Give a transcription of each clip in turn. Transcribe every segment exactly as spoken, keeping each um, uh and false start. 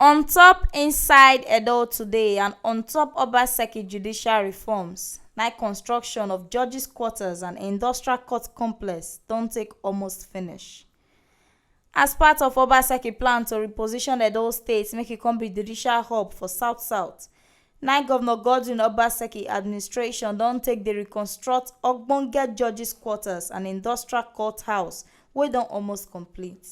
On top inside Edo today and on top Obaseki judicial reforms, na construction of judges quarters and industrial court complex don take almost finish. As part of Obaseki plan to reposition Edo State make e come be judicial hub for South South, na Governor Godwin Obaseki administration don take dey reconstruct ogbonge judges quarters and industrial courthouse wey don almost complete.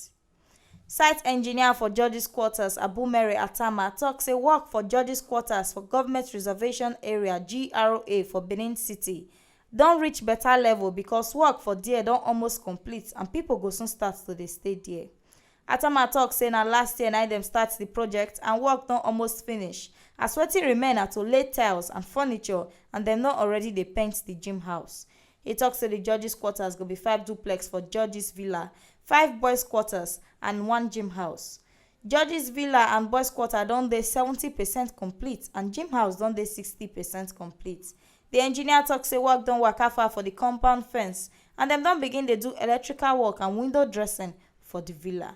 Site engineer for judges quarters, Abumere Atama, talk say work for judges quarters for government reservation area, G R A, for Benin City don reach better level because work for there don almost complete and people go soon start to dey stay there. Atama talk say na last year na dem start the project and work don almost finish, as wetin remain na to lay tiles and furniture and dem don already dey paint the gym house. He talk say the judges quarters go be five duplex for judges villa, five boys quarters and one gym house. Judges villa and boys quarter don dey seventy percent complete and gym house don dey sixty percent complete. The engineer talk say work don waka far for the compound fence and dem don begin dey do electrical work and window dressing for the villa.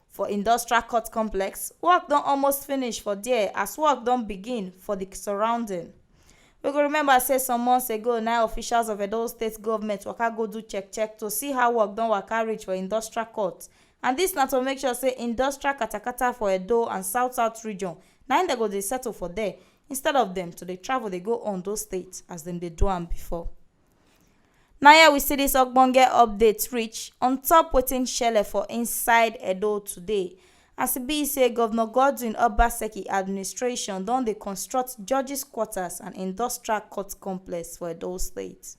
For industrial court complex, work don almost finish for there as work don begin for the surrounding. We go remember say some months ago na officials of Edo State government waka go do check check to see how work don waka reach for industrial court, and this na to make sure say industrial katakata for Edo and South South region na im dem go dey settle for there instead of dem to dey travel dey go Ondo State as dem dey do am before. Na here we see this ogbonge update reach on top wetin shele for inside Edo today, as e be say Governor Godwin Obaseki administration don dey construct judges quarters and industrial court complex for Edo State.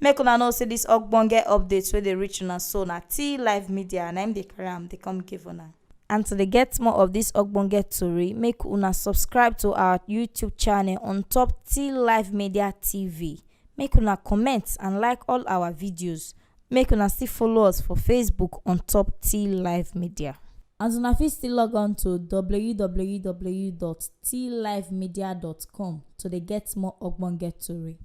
Make una know say this ogbonge update wey dey reach una so na T Live Media na im dey carry am dey come give una. And to dey get more of this ogbonge tori, make una subscribe to our YouTube channel on top T Live Media T V. Make una comment and like all our videos. Make una still follow us for Facebook on top T Live Media. And una fit still log on to w w w dot t live media dot com to dey get more ogbonge tori.